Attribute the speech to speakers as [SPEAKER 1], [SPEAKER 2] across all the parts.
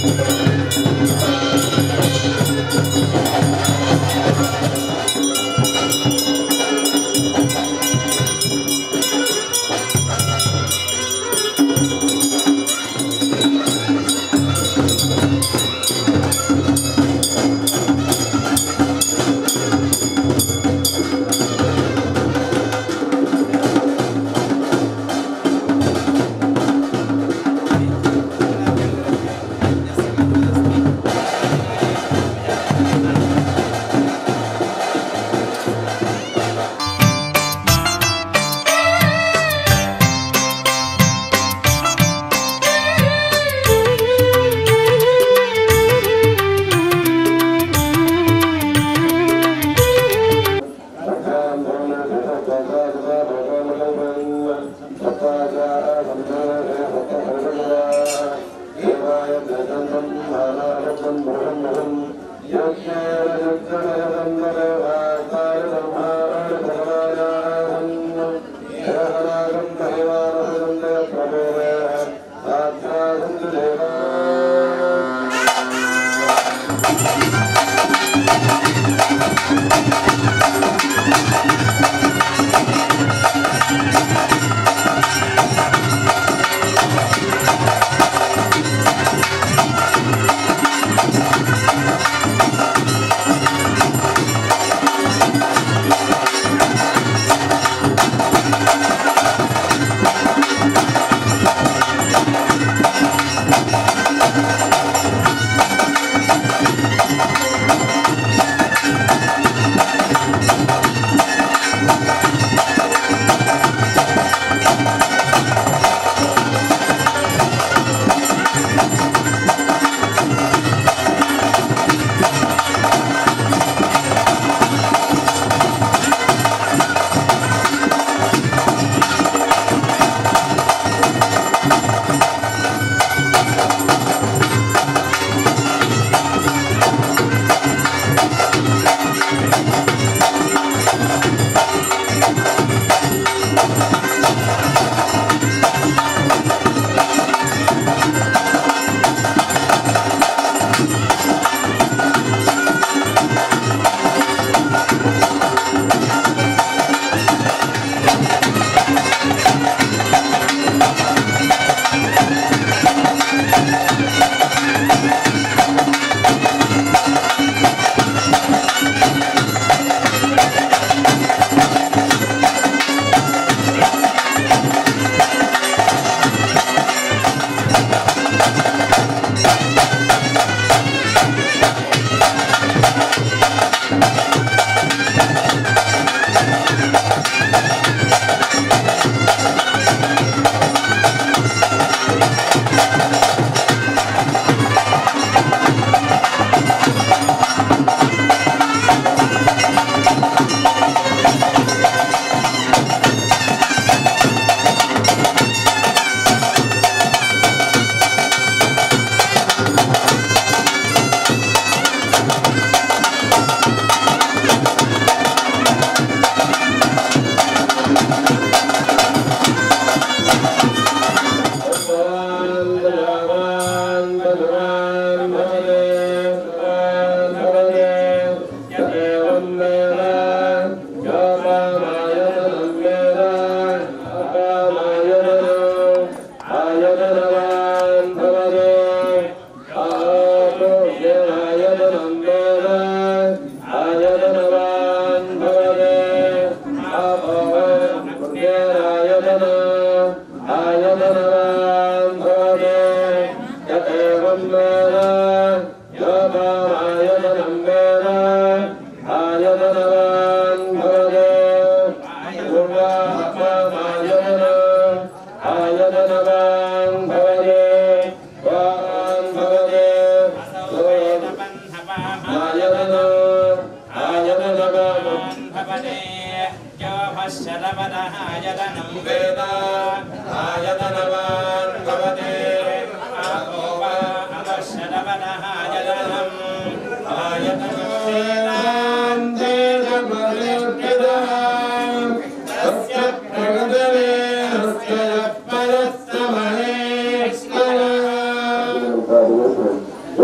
[SPEAKER 1] Gracias.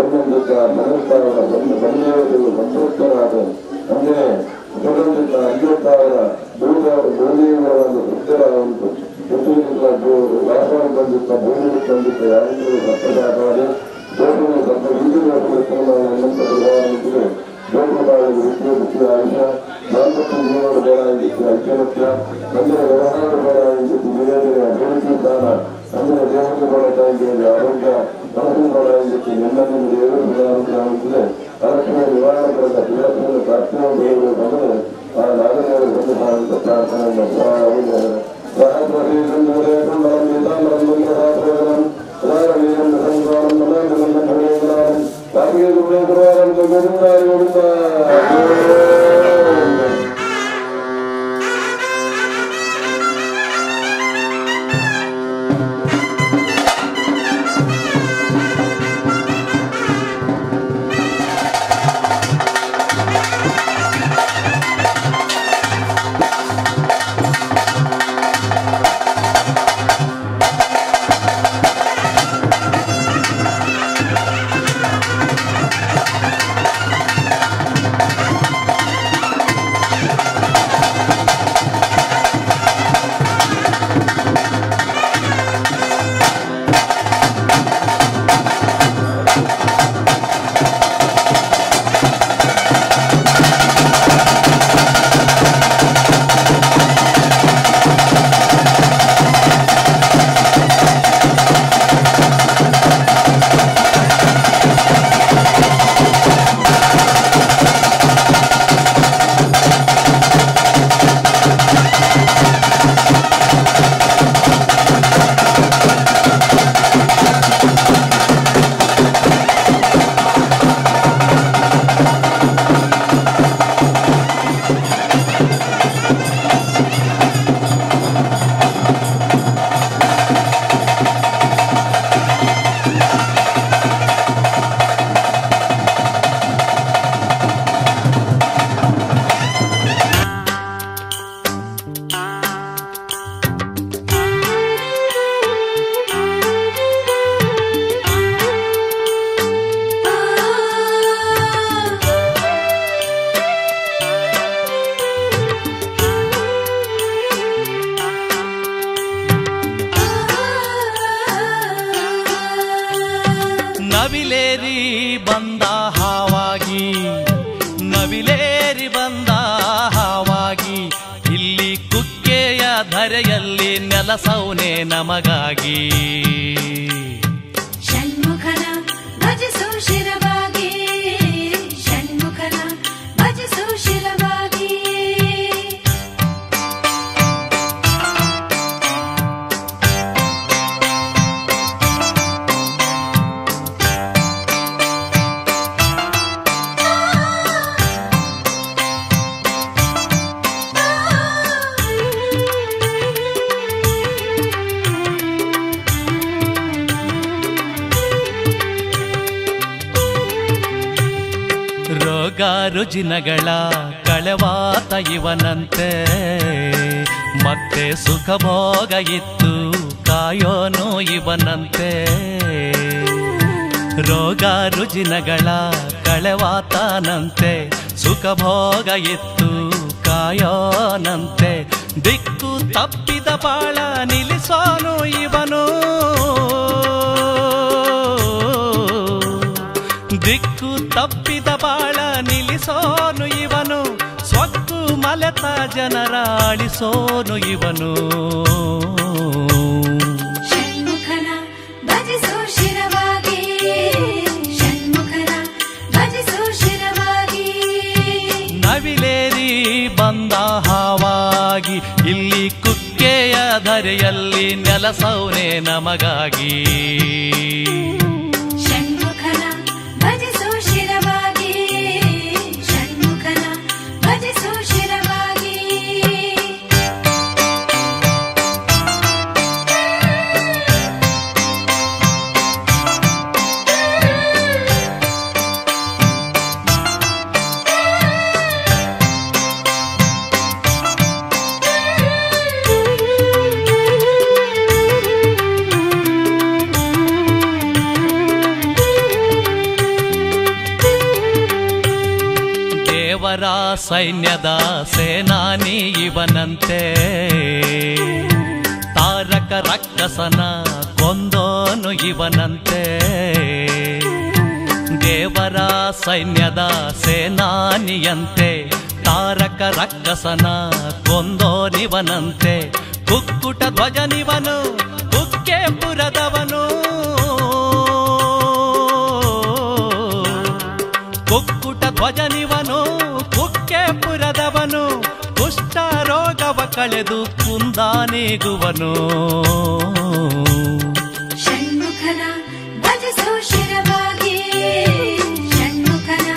[SPEAKER 1] ಒಂದೊಂದಕ್ಕ ಮನಸ್ಸಾವರ ಒಂದು ಬಂದೇವತೆಗಳು ಸಂತೃಪ್ತರಾದ ಅಂದರೆ ಒಂದೊಂದಕ್ಕ 5000 ಭೂದೇವರ ಒಂದು ತೃಪ್ತರಾಗುಂಟು. ವಾಸವನ್ನು ಬಂದಿದ್ದ ಭೂಮಿ ಬಂದಿದ್ದ ಯಾರಿಗೂ ಸತ್ತದಾದರೆ ದೋಷಗಳು ಸತ್ತ ದೋಷಗಳು ಆಯುಷ ದಾಂಪತ್ಯ ಜೀವನ ಬೇಡ ಐಕ್ಯಮತ್ಯ ಅಂದರೆ ವ್ಯವಹಾರ ಬೇಡ ಅಭಿವೃದ್ಧಿ ದಾನ ಅಂದರೆ ದೇಹಕ್ಕೆ ಬೇಡ ಆರೋಗ್ಯ ಮನಸ್ಸು ಬೇಡ ನೆಮ್ಮದಿ ದೇವರು ಅದಕ್ಕೆ ನಿವಾರಣೆ ಪಡೆದ ಕ್ರಿಯಾತ್ಮಕ ಪ್ರಾರ್ಥನೆ ದೇವರು ಬಂದರೆ ಆ ನಾಗರಿಕರು ಒಂದು ಭಾಗದ ಪ್ರಾರ್ಥನೆ.
[SPEAKER 2] ನವಿಲೇರಿ ಬಂದ ಹಾವಾಗಿ, ನವಿಲೇರಿ ಬಂದ ಹಾವಾಗಿ, ಇಲ್ಲಿ ಕುಕ್ಕೆಯ ಧರೆಯಲ್ಲಿ ನೆಲಸೌನೆ ನಮಗಾಗಿ.
[SPEAKER 3] ಷಣ್ಮುಖನ ಭಜಿಸು ಶಿರವಾಗಿ, ಷಣ್ಮುಖನ ಭಜಿಸು ಶಿರವಾಗಿ.
[SPEAKER 2] ರೋಗ ರುಜಿನಗಳ ಕಳೆವಾತ ಇವನಂತೆ, ಮತ್ತೆ ಸುಖಭೋಗ ಇತ್ತು ಕಾಯೋನು ಇವನಂತೆ. ರೋಗ ರುಜಿನಗಳ ಕಳೆವಾತನಂತೆ, ಸುಖಭೋಗ ಇತ್ತು ಕಾಯೋನಂತೆ. ದಿಕ್ಕು ತಪ್ಪಿದ ಬಾಳ ನಿಲ್ಲಿಸೋನು ಇವನು, ದಿಕ್ಕು ತಪ್ಪಿದ ಬಾಳ ನಿಲ್ಲಿಸೋನು ಇವನು, ಸೊಕ್ಕು ಮಲೆತ ಜನರ ಆಳಿಸೋನು ಇವನು.
[SPEAKER 3] ಷಣ್ಮುಖನ ಭಜಿಸು ಶಿರವಾಗಿ, ಷಣ್ಮುಖನ ಭಜಿಸು ಶಿರವಾಗಿ.
[SPEAKER 2] ನವಿಲೇರಿ ಬಂದ ಹಾವಾಗಿ, ಇಲ್ಲಿ ಕುಕ್ಕೆಯ ಧರೆಯಲ್ಲಿ ನೆಲಸೌನೆ ನಮಗಾಗಿ.
[SPEAKER 3] ಷಣ್ಮುಖನ ಭಜಿಸು ಶಿರವಾಗಿ, ಷಣ್ಮುಖನ ಭಜಿಸು ಶಿರವಾಗಿ.
[SPEAKER 2] ದೇವರ ಸೈನ್ಯದ ಸೇನಾನಿ ಇವನಂತೆ, ತಾರಕ ರಕ್ಕಸನ ಕೊಂದೋನು ಇವನಂತೆ. ದೇವರ ಸೈನ್ಯದ ಸೇನಾನಿಯಂತೆ, ತಾರಕ ರಕ್ಕಸನ ಕೊಂದೋನಿವನಂತೆ. ಕುಕ್ಕುಟ ಧ್ವಜನಿವನು ಕುಕ್ಕೆಪುರದವನು, ಕುಕ್ಕುಟ ಧ್ವಜನಿವನು ಕುಕ್ಕೆಪುರದವನು. ಕುಷ್ಠ ರೋಗವ ಕಳೆದು ಕುಂದಾನೇಗುವನು.
[SPEAKER 3] ಷಣ್ಮುಖನ ಭಜಿಸೋ ಶಿರವಾಗಿ, ಷಣ್ಮುಖನ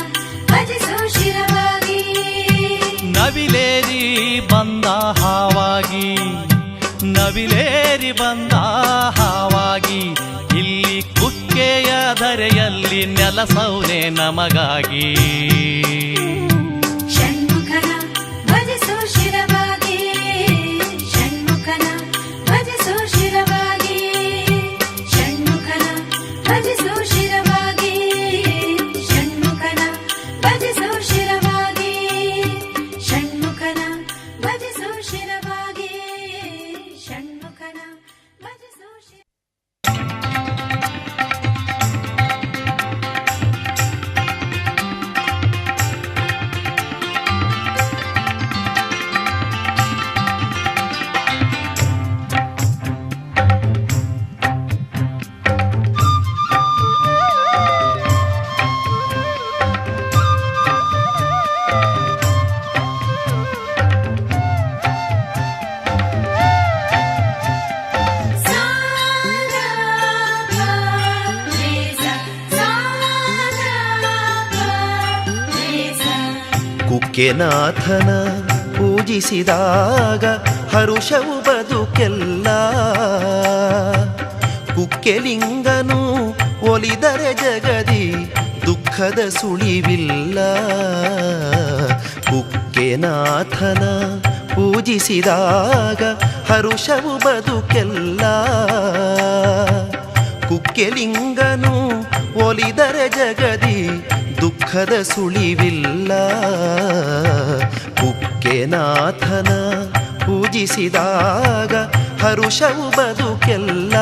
[SPEAKER 3] ಭಜಿಸೋ ಶಿರವಾಗಿ.
[SPEAKER 2] ನವಿಲೇರಿ ಬಂದ ಹಾವಾಗಿ, ನವಿಲೇರಿ ಬಂದ ಹಾವಾಗಿ, ಇಲ್ಲಿ ಕುಕ್ಕೆಯ ಧರೆಯಲ್ಲಿ ನೆಲಸೌನೆ ನಮಗಾಗಿ.
[SPEAKER 3] ಷಣ್ಮುಖನ ಭಜಿಸೋ ಶಿರವಾಗಿ, ಷಣ್ಮುಖನ ಭಜಿಸೋ ಶಿರವಾಗಿ, ಷಣ್ಮುಖನ ಭಜಿಸೋ ಶಿರವಾಗಿ, ಷಣ್ಮುಖನ ಭಜಿಸೋ ಶಿರವಾಗಿ, ಷಣ್ಮುಖನ ಭಜಿಸೋ ಶಿರವಾಗಿ, ಷಣ್ಮುಖನ ಭಜಿಸೋ ಶಿರ.
[SPEAKER 4] ಕುಕ್ಕೆನಾಥನ ಪೂಜಿಸಿದಾಗ ಹರುಷವು ಬದುಕೆಲ್ಲ. ಕುಕ್ಕೆಲಿಂಗನು ಒಲಿದರೆ ಜಗದಿ ದುಃಖದ ಸುಳಿವಿಲ್ಲ. ಕುಕ್ಕೆನಾಥನ ಪೂಜಿಸಿದಾಗ ಹರುಷವು ಬದುಕೆಲ್ಲ. ಕುಕ್ಕೆಲಿಂಗನು ಒಲಿದರೆ ಜಗದಿ ದುಃಖದ ಸುಳಿವಿಲ್ಲ. ಕುಕ್ಕೆನಾಥನ ಪೂಜಿಸಿದಾಗ ಹರುಷವು ಬದುಕೆಲ್ಲ.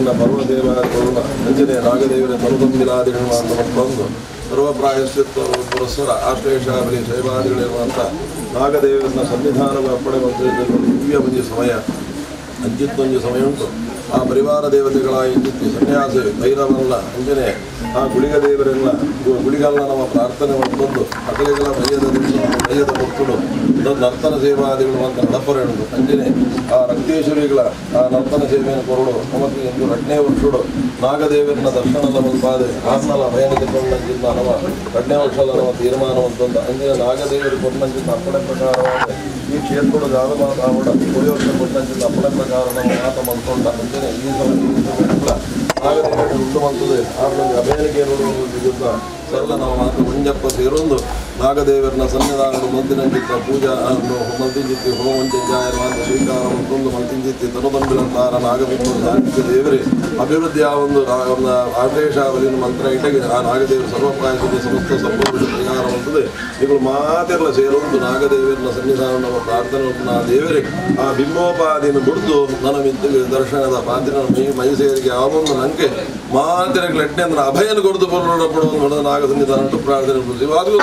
[SPEAKER 1] ನಾಗದೇವರನ್ನ ಪರ್ವದೇವಾದಿಗಳನ್ನ ಅಂಜನೆ ನಾಗದೇವರ ತನುತಂಬಿಲಾದಿಗಳು ಅಂತ ಬಂದು ಸರ್ವಪ್ರಾಯಶ್ಚಿತ್ತ ಪುರಸ್ಸರ ಆಶ್ಲೇಷಾಬಲಿ ಶೈವಾದಿಗಳಿರುವಂಥ ನಾಗದೇವರನ್ನ ಸನ್ನಿಧಾನ ಅರ್ಪಣೆ ದಿವ್ಯ ಮಂಜು ಸಮಯ ಅಂಜಿತ್ತೊಂಜು ಸಮಯ ಉಂಟು. ಆ ಪರಿವಾರ ದೇವತೆಗಳ ಇಂಜಿತ್ತಿ ಸನ್ಯಾಸಿ ಭೈರವಲ್ಲ ಅಂಜನೆ ಆ ಗುಳಿಗ ದೇವರೆಲ್ಲ ಗುಳಿಗಲ್ಲ ನಮ್ಮ ಪ್ರಾರ್ಥನೆ ಬಂದು ಅಕಲೆಗಳ ಭಯದ ಭಯದ ಭಕ್ತರು ನರ್ತನ ಸೇವಾದಿಗಳು ಅಂತ ನಡಪರೆಂದು ಅಂಜನೆ ಆ ರಕ್ತೇಶ್ವರಿಗಳ ಆ ನರ್ತನ ಸೇವೆಯನ್ನು ಕೊರಡು ನಮಗೆ ಎಂದು ರಡ್ನೇ ವರ್ಷಡು ನಾಗದೇವರನ್ನ ದರ್ಶನದ ಮುಲ್ಪಾದೆ ಆತ್ಮಲ ಭಯನಿಗೆ ಕೊಂಡಂಜಿಂದ ನಮ್ಮ ರಡ್ನೇ ವರ್ಷದ ನಮ್ಮ ತೀರ್ಮಾನವಂತಂದು ಅಂಜನೆ ನಾಗದೇವರು ಕೊಂಡಂಜಿಂದ ಅಪ್ಪಣೆ ಪ್ರಕಾರವಾದ ಈ ಕ್ಷೇತ್ರದ ಜಾದಮಾತಾವಡ ಕೊಯ್ಯೋರ್ಷ ಕೊಂಡಂಜಿಂದ ಅಪ್ಪಣೆ ಪ್ರಕಾರ ನಮ್ಮ ಮಾತ ಮಂತ್ಕೊಂಡ ಅಂಜನೆ ಈ ಸಮಯ ನಾಗದೇವರು ಉಂಟು ಮಂತದೆ ಆಮೇಲೆ ಅಭಯನಿಗೆ ನೋಡುವ ಸರಳ ನಾವು ಮಾತು ಮಂಜಪ್ಪ ಸೇರೊಂದು ನಾಗದೇವರನ್ನ ಸನ್ನಿಧಾನದ ಮಂತಿನಂಜಿತ್ತ ಪೂಜಾ ಮಂತಿಂಜಿತ್ತಿ ಹೋಮಂಜಾಯಮಾನ ಸ್ವೀಕಾರ ಮತ್ತೊಂದು ಮಂತಿಂಜಿತ್ತಿ ತನುದಂಬಿಲಂತಾರ ನಾಗಬಿಂಬ ಸಾಹಿತ್ಯ ದೇವರೇ ಅಭಿವೃದ್ಧಿ ಆ ಒಂದು ಆದೇಶಾವಲಿನ ಮಂತ್ರ ಇಟ್ಟಗೆ ಆ ನಾಗದೇವರು ಸರ್ವಪ್ರಾಯಸದ ಸಮಸ್ತ ಸಂಪೂರ್ಣ ಪರಿಹಾರ ಮಂತದೆ ಇವರು ಮಾತೆಲ್ಲ ಸೇರೊಂದು ನಾಗದೇವರನ್ನ ಸನ್ನಿಧಾನ ನಮ್ಮ ಪ್ರಾರ್ಥನೆ ಆ ದೇವರೇ ಆ ಬಿಂಬೋಪಾದಿನ ಗುಡ್ದು ನನ್ನ ದರ್ಶನದ ಪಾತಿನ ಮೈ ಸೇರಿಗೆ ಆ ಒಂದು ನಂಗೆ ಮಾತಿನ ಘಟನೆ ಅಂದ್ರೆ ಅಭಯನ ಕೊಡ್ದು ಪಡುವ ನಾಗ ಸನ್ನಿಧಾನ ಪ್ರಾರ್ಥನೆ ಅದು.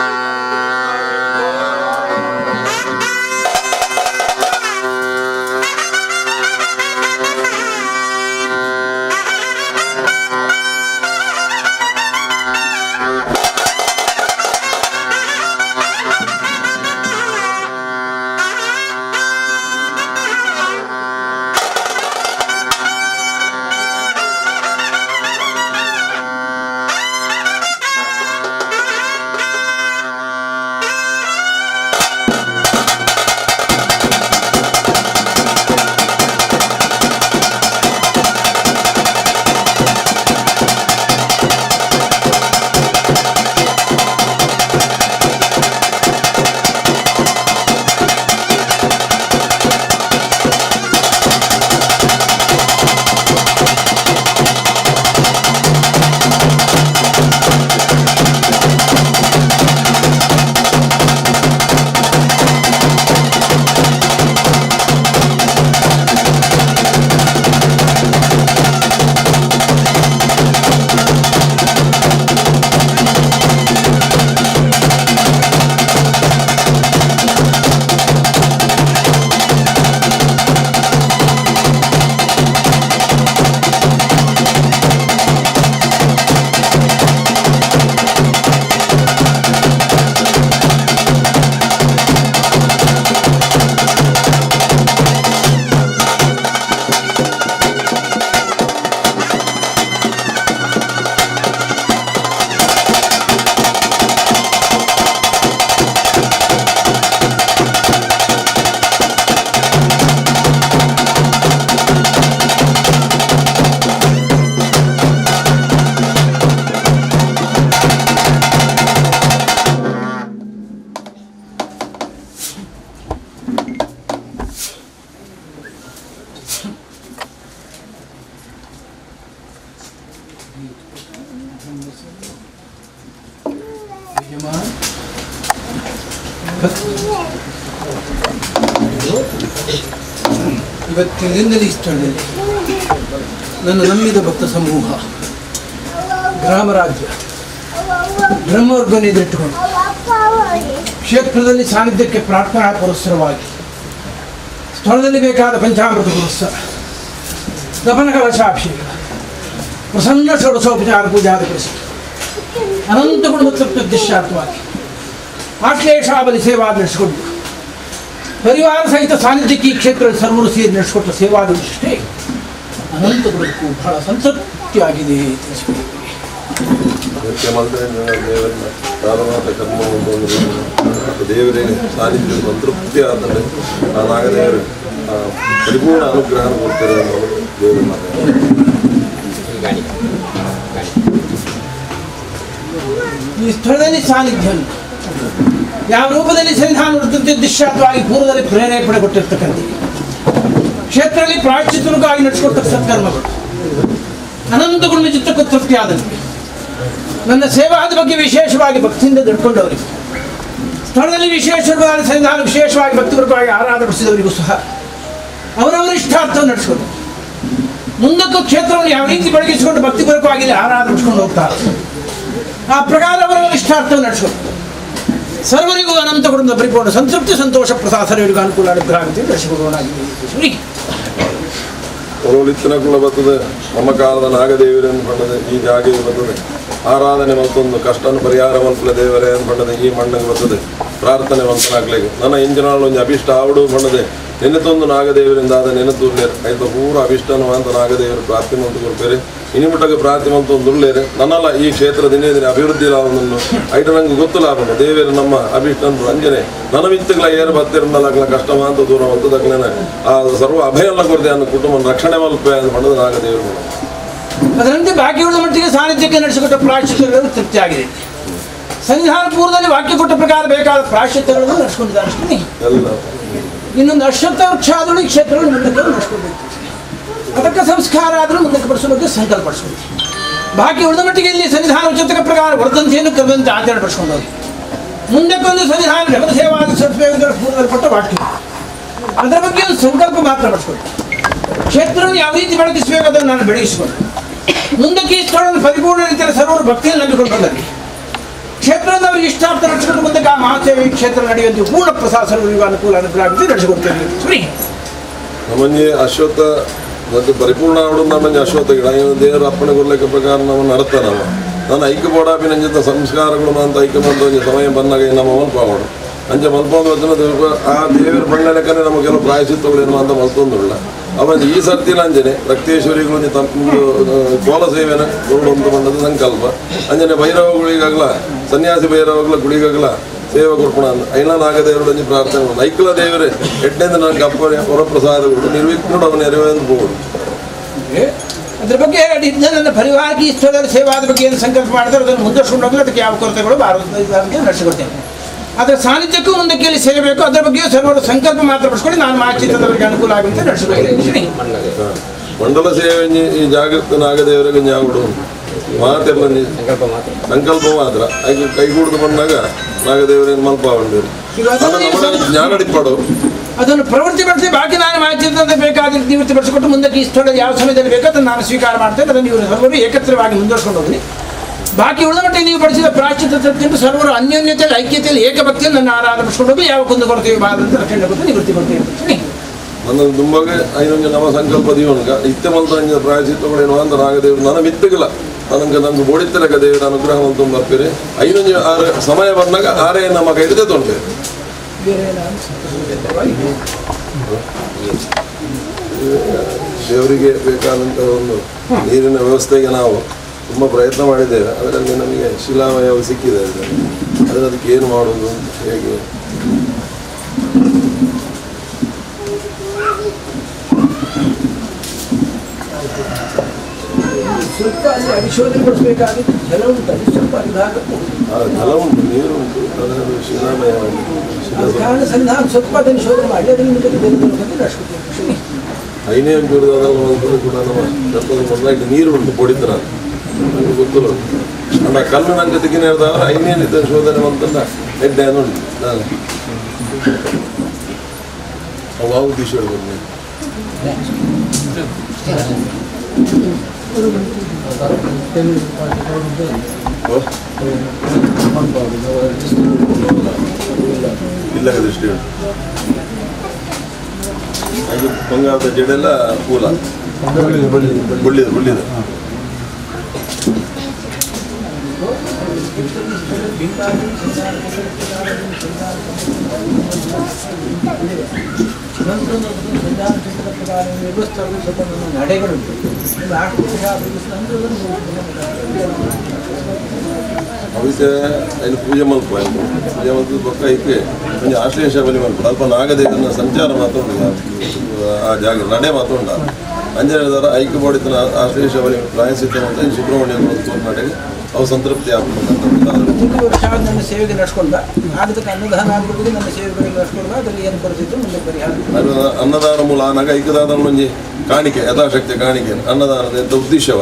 [SPEAKER 5] ಇವತ್ತಿನಿಂದಲೇ ಇಷ್ಟದಲ್ಲಿ ನನ್ನ ನಂಬಿದ ಭಕ್ತ ಸಮೂಹ ಗ್ರಾಮರಾಜ್ಯ ಬ್ರಹ್ಮವರ್ಗವನ್ನು ಎದುರಿಟ್ಟುಕೊಂಡು ಕ್ಷೇತ್ರದಲ್ಲಿ ಸಾನ್ನಿಧ್ಯಕ್ಕೆ ಪ್ರಾರ್ಥನಾ ಪುರಸ್ಸರವಾಗಿ ಸ್ಥಳದಲ್ಲಿ ಬೇಕಾದ ಪಂಚಾಮೃತ ಪುರಸ್ಸರ ದಪನ ಕಲಶಾಭಿಷೇಕ ಪ್ರಸನ್ನ ಷೋಡಶೋಪಚಾರ ಪೂಜಾದಿ ಪುರಸ್ಸರ ಅನಂತ ಗುಣಮತೃಪ್ತಿಶ್ಚಾರ್ಥವಾಗಿ ಆಶ್ಲೇಷಾಬಲಿ ಸೇವಾ ನಡೆಸಿಕೊಂಡು ಪರಿವಾರ ಸಹಿತ ಸಾನ್ನಿಧ್ಯಕ್ಕೆ ಈ ಕ್ಷೇತ್ರದಲ್ಲಿ ಸರ್ವರು ಸೇರಿ ನಡೆಸಿಕೊಟ್ಟ ಸೇವಾದ ವಿಶಿಷ್ಟೇ ಅನಂತ ಗುಣಕ್ಕೂ ಬಹಳ ಸಂತೃಪ್ತಿಯಾಗಿದೆ ತಿಳಿಸಿಕೊಡುತ್ತೇವೆ.
[SPEAKER 1] ದೇವರೇ ಸಾನ್ನಿಧ್ಯ ಸಂತೃಪ್ತಿ ಆದರೆ ಆ ನಾಗದೇವರು ಪರಿಪೂರ್ಣ ಅನುಗ್ರಹ ಕೊಡ್ತಾರೆ ದೇವರ
[SPEAKER 5] ಈ ಸ್ಥಳದಲ್ಲಿ ಸಾನ್ನಿಧ್ಯ ಯಾವ ರೂಪದಲ್ಲಿ ಸನ್ನಿಧಾನ ದಿಶ್ಯಾತ್ವಾಗಿ ಪೂರ್ವದಲ್ಲಿ ಪ್ರೇರೇಪಣೆ ಕೊಟ್ಟಿರ್ತಕ್ಕಂಥ ಕ್ಷೇತ್ರದಲ್ಲಿ ಪ್ರಾಯಶ್ಚಿತ್ತಕ್ಕಾಗಿ ನಡೆಸಿಕೊಡ್ತಕ್ಕ ಸತ್ಕರ್ಮಗಳು ಅನಂತ ಗುಣ ಚಿತ್ತಕ್ಕೂ ತೃಪ್ತಿಯಾದಂತೆ ನನ್ನ ಸೇವಾದ ಬಗ್ಗೆ ವಿಶೇಷವಾಗಿ ಭಕ್ತಿಯಿಂದ ದಡ್ಕೊಂಡವರಿಗೆ ಸ್ಥಳದಲ್ಲಿ ವಿಶೇಷವಾದ ಸನ್ನಿಧಾನ ವಿಶೇಷವಾಗಿ ಭಕ್ತಿಪೂರ್ವಕವಾಗಿ ಆರಾಧನೆ ಪಡಿಸಿದವರಿಗೂ ಸಹ ಅವರವರ ಇಷ್ಟಾರ್ಥವನ್ನು ನಡೆಸಿಕೊಂಡು ಮುಂದಕ್ಕೂ ಕ್ಷೇತ್ರವನ್ನು ಯಾವ ರೀತಿ ಬೆಳಗಿಸಿಕೊಂಡು ಭಕ್ತಿಪೂರ್ವಕವಾಗಿ ಆರಾಧಿಸಿಕೊಂಡು ಹೋಗ್ತಾರೆ. ಆ ಪ್ರಕಾರ ಅವರ ಇಷ್ಟಾರ್ಥವನ್ನು ನಡೆಸಿಕೊಂಡು ಸರ್ವರಿಗೂ ಅನಂತ ಕುಟುಂಬದ ಪರಿಪೂರ್ಣ ಸಂತೃಪ್ತಿ ಸಂತೋಷ ಪ್ರಸಾದ ಸರ್ವರಿಗೂ ಅನುಕೂಲ ಅನುಗ್ರಹ ಆಗುತ್ತೆ ನಡೆಸಿಕೊಡೋಣ.
[SPEAKER 1] ಒಲೊಲಿತ್ತನಕುಲ ಬರ್ತದೆ ನಮ್ಮ ಕಾಲದ ನಾಗದೇವರನ್ನು ಪಂಡದೆ ಈ ಜಾಗೆಗೆ ಬರ್ತದೆ ಆರಾಧನೆ ಮಲ್ತೊಂದು ಕಷ್ಟನ್ನು ಪರಿಹಾರ ಮಲ್ಪಲ ದೇವರೇ ಪಂಡದೆ ಈ ಮಣ್ಣಿಗೆ ಬರ್ತದೆ ಪ್ರಾರ್ಥನೆ ಮಲ್ತನಾಗ್ಲಿಕ್ಕೆ ನನ್ನ ಇಂಜಿನಾಳು ಒಂಜಿ ಅಭಿಷ್ಟ ಆವಡು ಪಂಡದೆ ನೆನೆತೊಂದು ನಾಗದೇವರಿಂದ ಆದ ನೆನೆತೂರ್ಲೇರು ಐತ ಪೂರ ಅಭಿಷ್ಟನು ಅಂತ ನಾಗದೇವರು ಪ್ರಾರ್ಥನೆ ಮಂತು ಕೊಡ್ಪೇರೆ ಇನಿಮುಟ್ಟಗೆ ಪ್ರಾರ್ಥನೆ ಮಂತು ಒಂದು ಉಳ್ಳೇರೆ ನನ್ನಲ್ಲ ಈ ಕ್ಷೇತ್ರ ದಿನೇ ದಿನ ಅಭಿವೃದ್ಧಿ ಲಾಭವನ್ನು ಐಟ ನಂಗೆ ಗೊತ್ತು ಲಾಭ ದೇವರು ನಮ್ಮ ಅಭಿಷ್ಟನು ರಂಜನೆ ನನ್ನ ಮಿತ್ತಗಳ ಏರು ಬತ್ತಿರನ್ನಲಾಗ್ಲ ಕಷ್ಟ ಅಂತ ದೂರ ಮಂತದಗ್ಲೇನ ಆ ಸರ್ವ ಅಭಯ ಎಲ್ಲ ಕೊರತೆ ಅನ್ನ ಕುಟುಂಬ ರಕ್ಷಣೆ ಮಲ್ಪೆ ಅಂತ ಪಂಡದ ನಾಗದೇವರು.
[SPEAKER 5] ಅದರಂತೆ ಬಾಕಿ ಉಳಿದ ಮಟ್ಟಿಗೆ ಸಾನ್ನಿಧ್ಯಕ್ಕೆ ನಡೆಸಿಕೊಟ್ಟ ಪ್ರಾಯಶ್ಚಿತ್ತಗಳು ತೃಪ್ತಿಯಾಗಿದೆ. ಸನ್ನಿಧಾನ ಪೂರ್ವದಲ್ಲಿ ವಾಕ್ಯ ಕೊಟ್ಟ ಪ್ರಕಾರ ಬೇಕಾದ ಪ್ರಾಯಶ್ಚಿತ್ತಗಳನ್ನು ನಡೆಸಿಕೊಂಡಿದ್ದಾರೆ ಅಷ್ಟೇ. ಇನ್ನೊಂದು ಅಶ್ವತ್ಥ ವೃಕ್ಷ ಆದರೂ ಈ ಕ್ಷೇತ್ರಗಳು ಮುಂದಕ್ಕೆ ನಡೆಸ್ಕೊಳ್ಬೇಕು, ಅದಕ್ಕೆ ಸಂಸ್ಕಾರ ಆದರೂ ಮುಂದಕ್ಕೆ ಪಡಿಸುವ ಬಗ್ಗೆ ಸಂಕಲ್ಪ ಪಡಿಸ್ಕೊಳ್ತೀವಿ. ಬಾಕಿ ಉಳಿದ ಮಟ್ಟಿಗೆ ಇಲ್ಲಿ ಸನ್ನಿಧಾನ ಉಚಿತಕ ಪ್ರಕಾರ ವರ್ಧಂತಿಯನ್ನು ಕರೆದಂತೆ ಆಚರಣೆ ಪಡಿಸ್ಕೊಂಡು ಹೋಗಿ ಮುಂದಕ್ಕೊಂದು ಸನ್ನಿಧಾನ ಜಗದ ಸೇವಾದ ಪೂರ್ವದಲ್ಲಿ ಕೊಟ್ಟ ವಾಕ್ಯ ಅದರ ಬಗ್ಗೆ ಒಂದು ಸಂಕಲ್ಪ ಮಾತ್ರ ಪಡಿಸ್ಕೊಳ್ತೀವಿ. ಕ್ಷೇತ್ರವನ್ನು ಯಾವ ರೀತಿ ಬೆಳಗಿಸಬೇಕು ಅದನ್ನು ನಾನು ಬೆಳಗಿಸಿಕೊಂಡು ಮುಂದಕ್ಕೆ ಈ ಸ್ಥಳವನ್ನು ಪರಿಪೂರ್ಣ ರೀತಿಯಲ್ಲಿ ಸರ್ವರು ಭಕ್ತಿಯನ್ನು ನಂಬಿಕೊಂಡು ಬಂದಲ್ಲಿ ಕ್ಷೇತ್ರದಿಂದ ಅವರಿಗೆ ಇಷ್ಟಾರ್ಥ ನಡೆಸಿಕೊಂಡು ಮುಂದಕ್ಕೆ ಆ ಮಹಾಸೇವೆ ಕ್ಷೇತ್ರ ನಡೆಯುವಂತೆ ಪೂರ್ಣ ಪ್ರಸಾದ ಸರ್ವರಿಗೂ ಅನುಕೂಲ ಅನುಗ್ರಹ ಆಗುತ್ತೆ ನಡೆಸಿಕೊಡ್ತೇವೆ. ಸರಿ,
[SPEAKER 1] ನಮ್ಮಂಜೆ ಅಶ್ವತ್ಥ ಮತ್ತು ಪರಿಪೂರ್ಣ ಆವಡು ನಮ್ಮಂಜೆ ಅಶ್ವತ್ಥ ಗಿಡ ದೇವರ ಅಪ್ಪಣೆ ಕೊಡ್ಲಿಕ್ಕೆ ಪ್ರಕಾರ ನಮ್ಮ ನಡತ ನಮ್ಮ ನಾನು ಐಕ್ಯ ಬೋಡಾಪಿ ನಂಜಂತ ಸಂಸ್ಕಾರಗಳು ಅಂತ ಐಕ್ಯ ಬಂದ ಒಂಜಿ ಸಮಯ ಬಂದಾಗ ನಮ್ಮ ಮಲ್ಪಾವಡು ಅಂಚೆ ಮಲ್ಪೊಂದು ವಚನ ಆ ದೇವರ ಬಣ್ಣ ಲೆಕ್ಕನೆ ನಮ್ಮ ಕೆಲವು ಪ್ರಾಯಶ್ಚಿತ್ತಗಳು ಏನು ಅಂತ ಮಲ್ತೊಂದುಳ್ಳ ಅವನ ಈ ಸರ್ತಿನ ಅಂಜನೆ ರಕ್ತೇಶ್ವರಿಗಳು ತಮ್ಮ ಕೋಲ ಸೇವೆನ ಕೊರಡು ಅಂತ ಬಂದದ್ದು ಸಂಕಲ್ಪ. ಅಂಜನೆ ಭೈರವಗಳಿಗಾಗಲ ಸನ್ಯಾಸಿ ಭೈರವಗಳ ಗುಡಿಗಾಗಲ ಸೇವೆ ಕೊಡ್ಪಣ ಐನ ನಾಗದೇವರೊಂದು ಪ್ರಾರ್ಥನೆ ಮಾಡು ಐಕ್ಲ ದೇವರೇ ಎಟ್ಟನೇದ ನನಗೆ ಅಪ್ಪಣೆ ವರಪ್ರಸಾದ ಕೊಡು ನಿರ್ವಿಘ್ನೋಡು ಅವನ ನೆರವೇಂದು ಹೋಗುಡು.
[SPEAKER 5] ಅದ್ರ ಬಗ್ಗೆ ನನ್ನ ಪರಿವಾರಕ್ಕೆ ಈ ಸ್ಥಳದಲ್ಲಿ ಸೇವಾದ ಬಗ್ಗೆ ಏನು ಸಂಕಲ್ಪ ಮಾಡಿದ್ರೆ ಅದನ್ನು ಮುಂದುವರ್ಸ್ಕೊಂಡು ಹೋಗಲು ಅದಕ್ಕೆ ಯಾವ ಕೊರತೆಗಳು ಬಾರದು ನಡೆಸಿಕೊಡ್ತೇನೆ. ಅದರ ಸಾನ್ನಿಧ್ಯಕ್ಕೂ ಮುಂದಕ್ಕೆ ಇಲ್ಲಿ ಸೇರಬೇಕು, ಅದರ ಬಗ್ಗೆ ಸರ್ವರು ಸಂಕಲ್ಪ ಮಾತ್ರ ಪಡಿಸ್ಕೊಂಡು ನಾನು ಮಾಚಿತ್ತದವರಿಗೆ ಅನುಕೂಲ ಆಗುವಂತೆ ನಡೆಸಿಕೊಡ್ತೇನೆ.
[SPEAKER 1] ಮಂಡಲ ಸೇವೆ ಈ ಜಾಗೃತ ನಾಗದೇವರಿಗೆ ಜಾಗುಡು ಮಾತೆಲ್ಲ ಸಂಕಲ್ಪ ಮಾತ್ರ ಕೈಗೂಡ್ದು ಬಂದಾಗ ನಾಗದೇವರೇನು ಮಲ್ಪ ಜ್ಞಾನಡಿಪಾಡು
[SPEAKER 5] ಅದನ್ನು ಪ್ರವೃತ್ತಿ ಪಡಿಸಿ ಬಾಕಿ ನಾನು ಮಾಚಿತ್ತದ ಬೇಕಾದ ನಿವೃತ್ತಿ ಪಡಿಸಿಕೊಟ್ಟು ಮುಂದಕ್ಕೆ ಈ ಸ್ಥಳದ ಯಾವ ಸಮಯದಲ್ಲಿ ಬೇಕೋ ಅದನ್ನು ನಾನು ಸ್ವೀಕಾರ ಮಾಡ್ತೇನೆ. ಅದನ್ನು ಇವರು ಸರ್ವರು ಏಕತ್ರವಾಗಿ ಮುಂದುವರ್ಸ್ಕೊಂಡು ಹೋಗಲಿ. ಬಾಕಿ ಉಳಿದ ಮಟ್ಟಿಗೆ ನೀವು ಪಡಿಸಿದ ಪ್ರಾಶ್ಚಿತ್ಯ ತೃಪ್ತಿಯನ್ನು ಸರ್ವರು ಅನ್ಯೋನ್ಯತೆಯಲ್ಲಿ ಐಕ್ಯತೆಯಲ್ಲಿ ಏಕಭಕ್ತಿಯನ್ನು ನನ್ನ ಆರಾಧನೆ ಪಡಿಸ್ಕೊಂಡು ಹೋಗಿ ಯಾವ ಕುಂದು ಕೊಡ್ತೀವಿ ಬಾದಂತ ರಕ್ಷಣೆ ಕೊಟ್ಟು ನಿವೃತ್ತಿ ಕೊಡ್ತೀವಿ.
[SPEAKER 1] ನನ್ನ ತುಂಬಾಗೆ ಐನೊಂದು ನಮ್ಮ ಸಂಕಲ್ಪ ದೀವನ್ಗ ಇತ್ತೆ ಮಲ್ತ ಪ್ರಾಯಶ್ಚಿತ್ತಗಳೇನು ಅಂತ ನಾಗದೇವರು ನನ್ನ ಮಿತ್ತಗಿಲ್ಲ ನನಗೆ ನಮ್ಗೆ ಬೋಡಿತ್ತಲಕ ದೇವರ ಅನುಗ್ರಹ ಅಂತ ಬರ್ತೀರಿ ಐನೊಂದು ಆರು ಸಮಯ ಬಂದಾಗ ಆರೇ ನಮ್ಮ ಕೈಲಿದೆ ತೊಂದರೆ. ದೇವರಿಗೆ ಬೇಕಾದಂಥ ಒಂದು ನೀರಿನ ವ್ಯವಸ್ಥೆಗೆ ನಾವು ತುಂಬ ಪ್ರಯತ್ನ ಮಾಡಿದ್ದೇವೆ. ಅದರಲ್ಲಿ ನಮಗೆ ಶಿಲಾಮಯ ಸಿಕ್ಕಿದೆ, ಆದರೆ ಅದಕ್ಕೆ ಏನು ಮಾಡುವುದು ಹೇಗೆ
[SPEAKER 5] ಸ್ವಲ್ಪ ಅಲ್ಲಿ ಅಭಿಶೋಧನೆ ಪಡಿಸಬೇಕಾಗಿತ್ತು. ಜಲ ಉಂಟು ಅಲ್ಲಿ, ಸ್ವಲ್ಪ ವಿಭಾಗಕ್ಕೆ
[SPEAKER 1] ಜಲ ಉಂಟು, ನೀರು ಉಂಟು, ಅದರಲ್ಲಿ ಶಿಲಾಮಯವಾಗಿ
[SPEAKER 5] ಕಾರಣ ಸನ್ನಿಧಾನ ಸ್ವಲ್ಪ ಅದನ್ನು ಶೋಧನೆ ಮಾಡಿ ಅದನ್ನು ನಡೆಸ್ಕೊಡ್ತೀವಿ.
[SPEAKER 1] ಐನೇ ಒಂದು ಕೂಡ ನಮ್ಮ ಸ್ವಲ್ಪ ಮೊದಲಾಗಿ ನೀರು ಉಂಟು ಪೊಡಿತರ ನನಗೆ ಗೊತ್ತಿಲ್ಲ ಅಣ್ಣ ಕಲ್ಲು ನಂಗೆ ತೆಗಿನ ಹೇಳ್ದವ್ರೆ ಐನೇನಿದ್ದ ಶೋಧನೆ ಅಂತಂದ ಎಡ್ಡೆ ಉಂಟು ನಾನು ಅವು ಯಾವ ಉದ್ದೇಶ ಹೇಳ್ಬೋದು ನೀವು? ಇಲ್ಲ ದೃಷ್ಟಿ ಉಂಟು ಅದು ಬಂಗಾರದ ಜಡೆಲ್ಲ ಕೂಲ ಬುಳ್ಳಿದೆ ಬುಳ್ಳಿದೆ.
[SPEAKER 5] ನಡೆಗಳುಂಟು.
[SPEAKER 1] ಅವಿಸೆ ಐನು ಪೂಜೆ ಮಲ್ಪ ಪೂಜೆ ಮಲ್ತದ ಬೊಕ್ಕ ಐಕೆ ಒಂಜಿ ಆಶ್ಲೇಷ ಬಲಿ ಮಲ್ಪ ಅಲ್ಪ ನಾಗದೇವನ ಸಂಚಾರ ಮಾತ್ರ ಉಂಟು ಆ ಜಾಗ ನಡೆ ಮಾತ್ರ ಉಂಟು ಅಂಜನೇದಾರ ಐಕ್ಯ ಬೋಡಿತನ ಆಶ್ಲೇಷ ಬಲಿ ಪ್ರಾಯಸಿತ ಅಂತ ಸುಬ್ರಹ್ಮಣ್ಯ ತೋರ್ನಾಟೆಗೆ ಅವು ಸಂತೃಪ್ತಿ ಆಗ್ತದೆ.
[SPEAKER 5] ಪ್ರತಿ ವರ್ಷ ನನ್ನ ಸೇವೆಗೆ ನಡೆಸ್ಕೊಂಡ ಆಗದಕ್ಕೆ ಅನ್ನದಾನ ಆಗ್ಬೋದು, ನನ್ನ ಸೇವೆಗಳಿಗೆ ನಡೆಸ್ಕೊಂಡ ಅದರಲ್ಲಿ ಏನು ಕೊರತೆ ಇತ್ತು ಮುಂದೆ ಪರಿಹಾರ.
[SPEAKER 1] ಅದು ಅನ್ನದಾನ ಮೂಲ ಆನಾಗ ಐಕ್ಯದಾದ ಒಂಜಿ ಕಾಣಿಕೆ ಯಥಾಶಕ್ತಿ ಕಾಣಿಕೆ ಅನ್ನದಾನದ ಎಂತ ಉದ್ದೇಶವ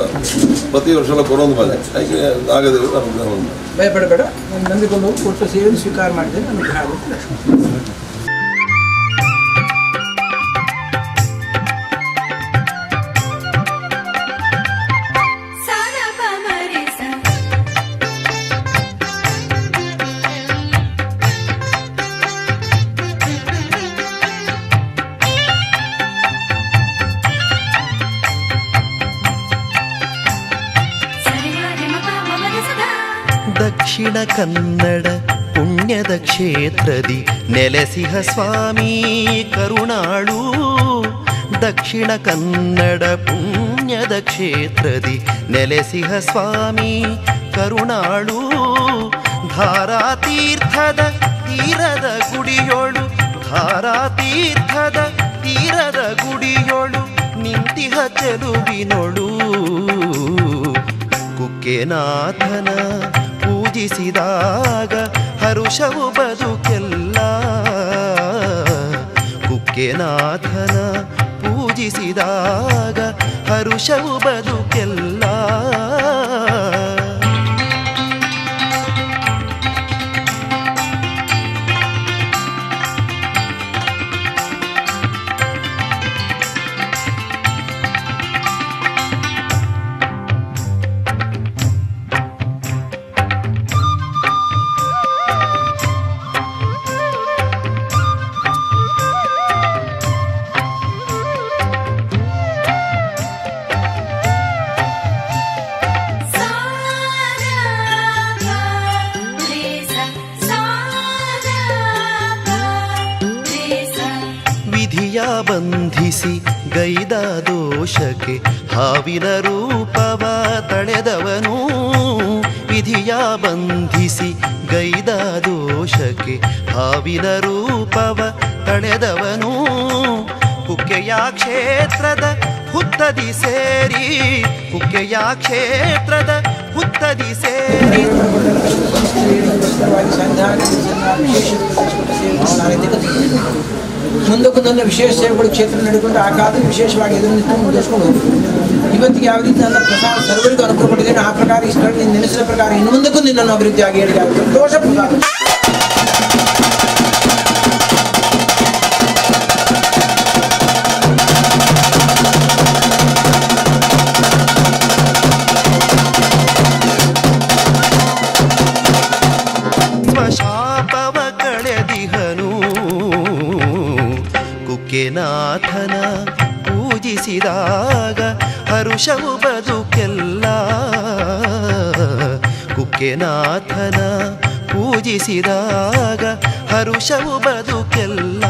[SPEAKER 1] ಪ್ರತಿ ವರ್ಷ ಕೊಡೊಂದು ಮೇಲೆ ಐಕ್ಯ ನಾಗದೇವರು ಅನುಗ್ರಹ ಉಂಟು.
[SPEAKER 5] ಭಯಪಡಬೇಡ, ನಾನು ನಂಬಿಕೊಂಡು ಹೋಗಿ ಕೊಟ್ಟು ಸೇವೆಯನ್ನು ಸ್ವೀಕಾರ ಮಾಡಿದ್ದೇನೆ, ಅನುಗ್ರಹ ಆಗುತ್ತೆ.
[SPEAKER 4] ದಕ್ಷಿಣ ಕನ್ನಡ ಪುಣ್ಯದ ಕ್ಷೇತ್ರದಿ ನೆಲೆಸಿಹ ಸ್ವಾಮಿ ಕರುಣಾಳು. ದಕ್ಷಿಣ ಕನ್ನಡ ಪುಣ್ಯದ ಕ್ಷೇತ್ರದಿ ನೆಲೆಸಿಹ ಸ್ವಾಮಿ ಕರುಣಾಳು. ಧಾರಾತೀರ್ಥದ ತೀರದ ಗುಡಿಯೋಳು, ಧಾರಾತೀರ್ಥದ ತೀರದ ಗುಡಿಯೋಳು ನಿಂತಿಹ ಚೆಲುವಿನೊಳು. ಕುಕ್ಕೆನಾಥನ ಪೂಜಿಸಿದಾಗ ಹರುಷವು ಬದುಕೆಲ್ಲ. ಕುಕ್ಕೆನಾಥನ ಪೂಜಿಸಿದಾಗ ಹರುಷವು ಬದುಕೆಲ್ಲ. ಬಂಧಿಸಿ ಗೈದ ದೋಷಕ್ಕೆ ಹಾವಿನ ರೂಪವ ತಳೆದವನು. ವಿಧಿಯ ಬಂಧಿಸಿ ಗೈದ ದೋಷಕ್ಕೆ ಹಾವಿನ ರೂಪವ ತಳೆದವನು. ಕುಕ್ಕೆಯ ಕ್ಷೇತ್ರದ ಹುತ್ತದಿ ಸೇರಿ, ಕುಕ್ಕೆಯ ಕ್ಷೇತ್ರದ ಹುತ್ತದಿ ಸೇರಿ.
[SPEAKER 5] ಮುಂದಕ್ಕೂ ನನ್ನ ವಿಶೇಷ ಸೇವೆಗಳು ಕ್ಷೇತ್ರ ನಡೆದುಕೊಂಡು ಆ ಕಾಲದಲ್ಲಿ ವಿಶೇಷವಾಗಿ ಇದನ್ನು ಮುಂದುವರಿಸ್ಕೊಂಡು ಹೋಗ್ತೀನಿ. ಇವತ್ತಿಗೆ ಯಾವ ರೀತಿ ನನ್ನ ಪ್ರಸಾದ ಸರ್ವರಿಗೂ ಅನುಗ್ರಹ ಕೊಟ್ಟಿದ್ದೇನೆ, ಆ ಪ್ರಕಾರ ಈ ಸ್ಥಳ ನೀನು ನೆನೆಸಿದ ಪ್ರಕಾರ ಇನ್ನು ಮುಂದಕ್ಕೂ ನಿನ್ನನ್ನು ಅಭಿವೃದ್ಧಿಯಾಗಿ ಹೇಳಿದೆ. ಸಂತೋಷ ಪ್ರಸಾದ.
[SPEAKER 4] ಸ್ವಶಾಪವ ಕಳೆದಿಹನು ಕುಕ್ಕೆನಾಥನ ಪೂಜಿಸಿದಾಗ ಹರುಷವು ಬದುಕೆಲ್ಲ. ಕುಕ್ಕೆನಾಥನ ಪೂಜಿಸಿದಾಗ ಹರುಷವು ಬದುಕೆಲ್ಲ.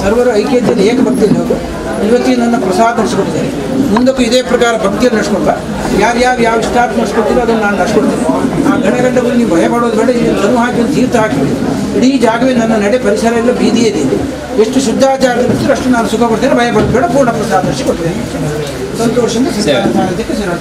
[SPEAKER 5] ಸರ್ವರು ಐಕ್ಯತೆಯಲ್ಲಿ ಏಕಭಕ್ತಿಯಲ್ಲಿ ಹೋಗು. ಇವತ್ತಿಗೆ ನನ್ನ ಪ್ರಸಾದ ನಡೆಸ್ಕೊಟ್ಟಿದ್ದೇನೆ, ಮುಂದಕ್ಕೂ ಇದೇ ಪ್ರಕಾರ ಭಕ್ತಿಯನ್ನು ನಡೆಸ್ಕೊಡ್ತಾ ಯಾರ್ಯಾರು ಯಾವ ಇಷ್ಟಾರ್ಥ ನಡೆಸ್ಕೊಡ್ತೀರೋ ಅದನ್ನು ನಾನು ನಡೆಸ್ಕೊಡ್ತೇನೆ. ಆ ಗಣಗಂಡಗಳು ನೀವು ಭಯ ಪಡೋದು ಬೇಡ. ಇಲ್ಲಿ ತನು ಹಾಕಿ ಒಂದು ತೀರ್ಥ ಹಾಕಿಬಿಡಿ. ಇಡೀ ಜಾಗವೇ ನನ್ನ ನಡೆ ಪರಿಸರ ಎಲ್ಲ ಬೀದಿಯೇ ಇದೆ. ಎಷ್ಟು ಶುದ್ಧಾಚಾರ ಇರ್ತೀರೋ ಅಷ್ಟು ನಾನು ಸುಖ ಕೊಡ್ತೇನೆ. ಭಯ ಪಡೋದು ಬೇಡ. ಪೂರ್ಣ ಪ್ರಸಾದ ನಡೆಸಿಕೊಡ್ತೇನೆ. ಸಂತೋಷದಿಂದ ಸಾಹಿತ್ಯಕ್ಕೆ ಸೇರೋಣ.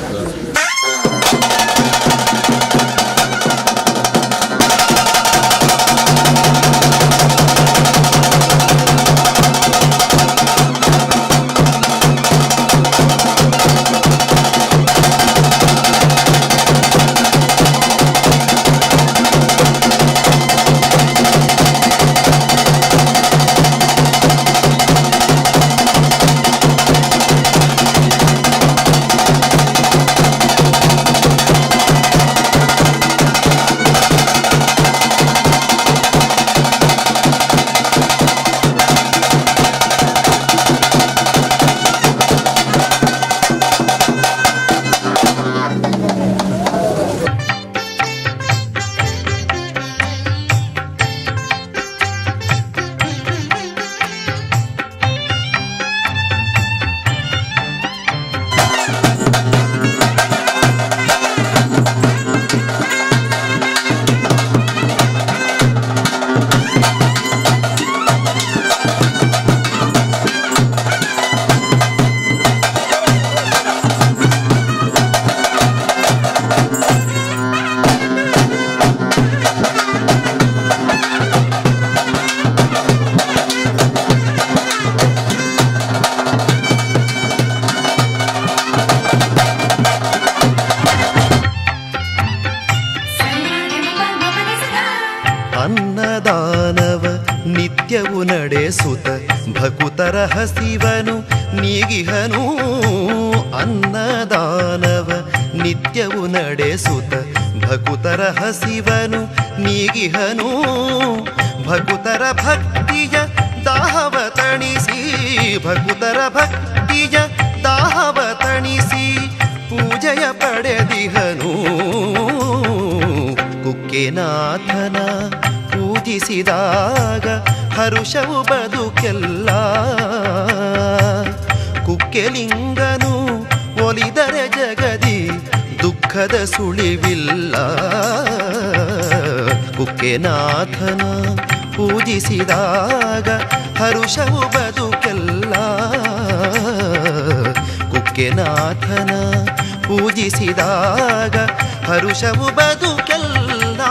[SPEAKER 4] ಅನ್ನದಾನವ ನಿತ್ಯವು ನಡೆಸುತ್ತ ಭಕುತರ ಹಸಿವನು ನೀಗಿಹನು. ಅನ್ನದಾನವ ನಿತ್ಯವು ನಡೆಸುತ್ತ ಭಕುತರ ಹಸಿವನು ನೀಗಿಹನು. ಭಕುತರ ಭಕ್ತಿಯ ದಾಹವ ತಣಿಸಿ, ಭಕುತರ ಭಕ್ತಿಯ ದಾಹವ ತಣಿಸಿ ಪೂಜೆಯ ಪಡೆದಿಹನು. ಕುಕ್ಕೆನಾಥನ ಪೂಜಿಸಿದಾಗ ಹರುಷವು ಬದುಕೆಲ್ಲ. ಕುಕ್ಕೆಲಿಂಗನು ಒಲಿದರೆ ಜಗದಿ ದುಃಖದ ಸುಳಿವಿಲ್ಲ. ಕುಕ್ಕೆನಾಥನ ಪೂಜಿಸಿದಾಗ ಹರುಷವು ಬದುಕೆಲ್ಲ. ಕುಕ್ಕೆನಾಥನ ಪೂಜಿಸಿದಾಗ ಹರುಷವು ಬದುಕೆಲ್ಲ.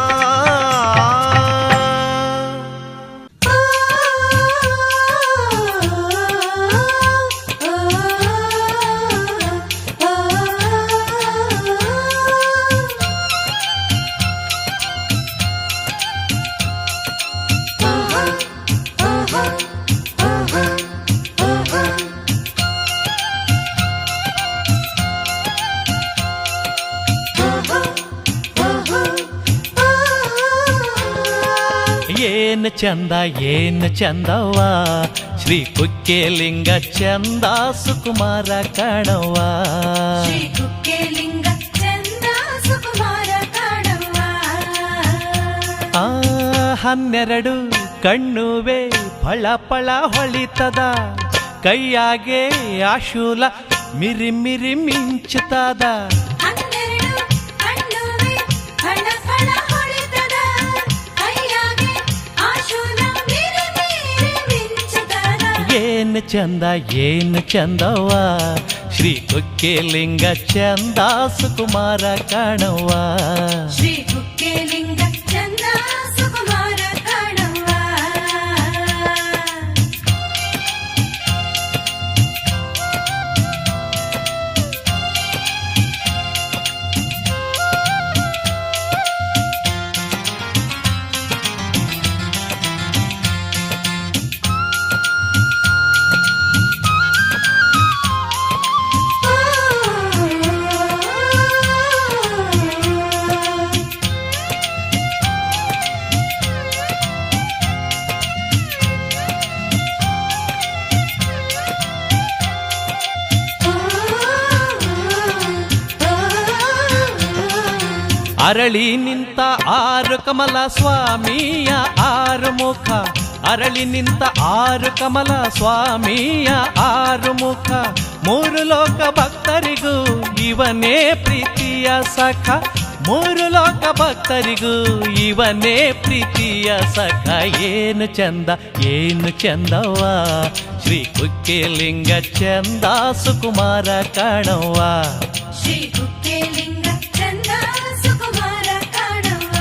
[SPEAKER 2] ಏನು ಚಂದ ಏನು ಚಂದವ್ವ ಶ್ರೀ ಕುಕ್ಕೆಲಿಂಗ ಚಂದ ಸುಕುಮಾರ ಕಾಣವ್ವ.
[SPEAKER 3] ಶ್ರೀ ಕುಕ್ಕೆಲಿಂಗ ಚಂದ ಸುಕುಮಾರ ಕಾಣವ್ವ.
[SPEAKER 2] ಆ 12 ಕಣ್ಣುವೆ ಫಳ ಫಳ ಹೊಳಿತದ, ಕೈಯಾಗೆ ಆಶೂಲ ಮಿರಿ ಮಿರಿ ಮಿಂಚುತ್ತದ.
[SPEAKER 3] 12 ಕಣ್ಣುವೆ ಫಳ ಫಳ ಹೊಳಿತದ, ಕೈಯಾಗೆ ಆಶೂಲ ಮಿರಿ ಮಿರಿ ಮಿಂಚುತ್ತದ.
[SPEAKER 2] ಏನು ಚಂದ ಏನು ಚಂದವ್ವ ಶ್ರೀ ಕುಕ್ಕೆಲಿಂಗ ಚಂದ ಸುಕುಮಾರ ಕಾಣವ್ವ.
[SPEAKER 3] ಶ್ರೀ ಕುಕ್ಕೆಲಿಂಗ ಚಂದ ಸುಕುಮಾರ ಕಾಣವ್ವ.
[SPEAKER 2] ಅರಳಿ ನಿಂತ 6 ಕಮಲ ಸ್ವಾಮಿಯ 6 ಮುಖ, ಅರಳಿ ನಿಂತ 6 ಕಮಲ ಸ್ವಾಮಿಯ 6 ಮುಖ. 3 ಲೋಕ ಭಕ್ತರಿಗೂ ಇವನೇ ಪ್ರೀತಿಯ ಸಖ, 3 ಲೋಕ ಭಕ್ತರಿಗೂ ಇವನೇ ಪ್ರೀತಿಯ ಸಖ. ಏನು ಚಂದ ಏನು ಚಂದವ್ವ ಶ್ರೀ ಕುಕ್ಕೆಲಿಂಗ ಚಂದ ಸುಕುಮಾರ ಕಾಣವ್ವ.
[SPEAKER 3] ಶ್ರೀ ಕುಕ್ಕೆಲಿಂಗ ಚಂದ ಸುಕುಮಾರ ಕಾಣವ್ವ.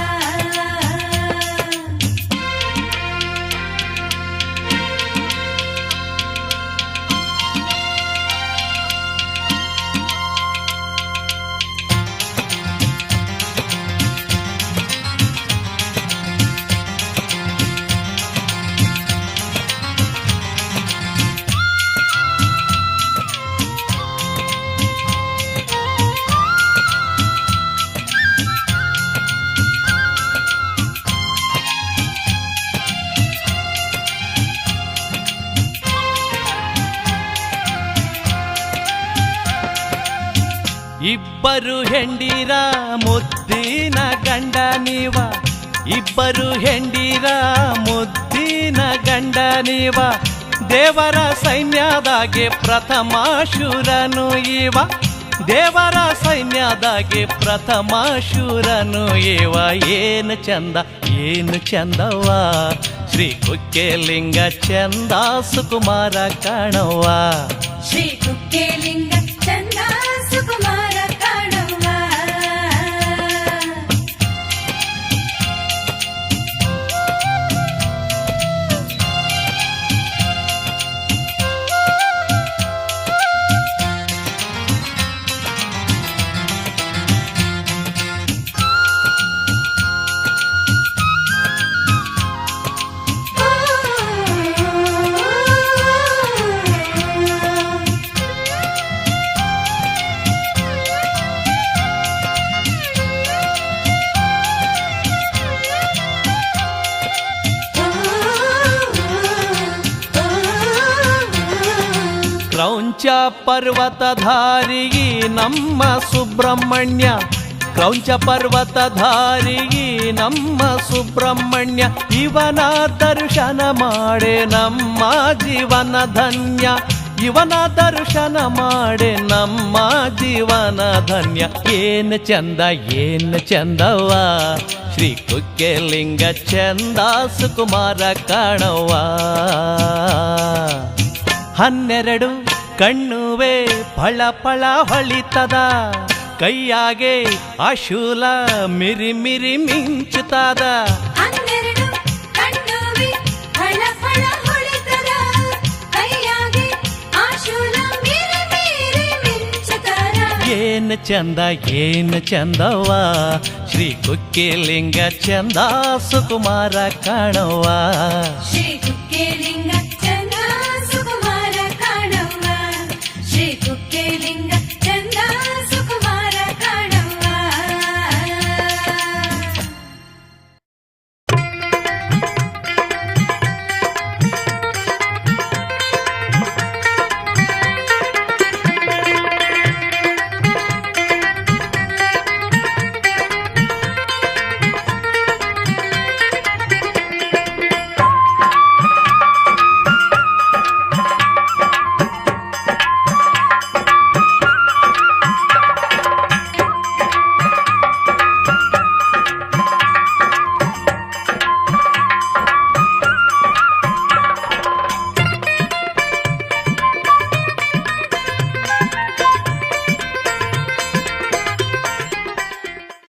[SPEAKER 2] ಇಬ್ಬರು ಹೆಂಡಿರ ಮುದ್ದಿನ ಗಂಡ ನೀವ, ಇಬ್ಬರು ಹೆಂಡಿರ ಮುದ್ದಿನ ಗಂಡ ನೀವ. ದೇವರ ಸೈನ್ಯದಾಗೆ ಪ್ರಥಮ ಶೂರನು ಇವ, ದೇವರ ಸೈನ್ಯದಾಗೆ ಪ್ರಥಮ ಶೂರನು ಇವ. ಏನು ಚಂದ ಏನು ಚಂದವ್ವ ಶ್ರೀ ಕುಕ್ಕೆಲಿಂಗ ಚಂದ ಸುಕುಮಾರ ಕಾಣವ್ವ.
[SPEAKER 3] ಶ್ರೀ ಕುಕ್ಕೆಲಿಂಗ ಚಂದ ಸುಕುಮಾರ ಕಾಣವ್ವ.
[SPEAKER 2] ಕ್ರೌಂಚ ಪರ್ವತಧಾರಿ ನಮ್ಮ ಸುಬ್ರಹ್ಮಣ್ಯ, ಕ್ರೌಂಚ ಪರ್ವತಧಾರಿ ನಮ್ಮ ಸುಬ್ರಹ್ಮಣ್ಯ. ಇವನ ದರ್ಶನ ಮಾಡೆ ನಮ್ಮ ಜೀವನ ಧನ್ಯ, ಇವನ ದರ್ಶನ ಮಾಡೆ ನಮ್ಮ ಜೀವನ ಧನ್ಯ. ಏನು ಚಂದ ಏನು ಚಂದವ್ವ, ಶ್ರೀ ಕುಕ್ಕೆಲಿಂಗ ಚಂದ ಸುಕುಮಾರ ಕಾಣವ್ವ. 12 ಕಣ್ಣುವೆ ಫಳ ಫಳ ಹೊಳಿತದ, ಕೈಯಾಗೆ ಆ ಶೂಲ ಮಿರಿ ಮಿರಿ ಮಿಂಚುತ್ತದ.
[SPEAKER 3] 12 ಕಣ್ಣುವೆ ಫಳ ಫಳ ಹೊಳಿತದ, ಕೈಯಾಗೆ ಆ ಶೂಲ ಮಿರಿ ಮಿರಿ ಮಿಂಚುತ್ತದ.
[SPEAKER 2] ಏನು ಚಂದ ಏನು ಚಂದವ್ವ, ಶ್ರೀ ಕುಕ್ಕೆಲಿಂಗ ಚಂದ ಸುಕುಮಾರ ಕಾಣವ್ವ.
[SPEAKER 3] ಶ್ರೀ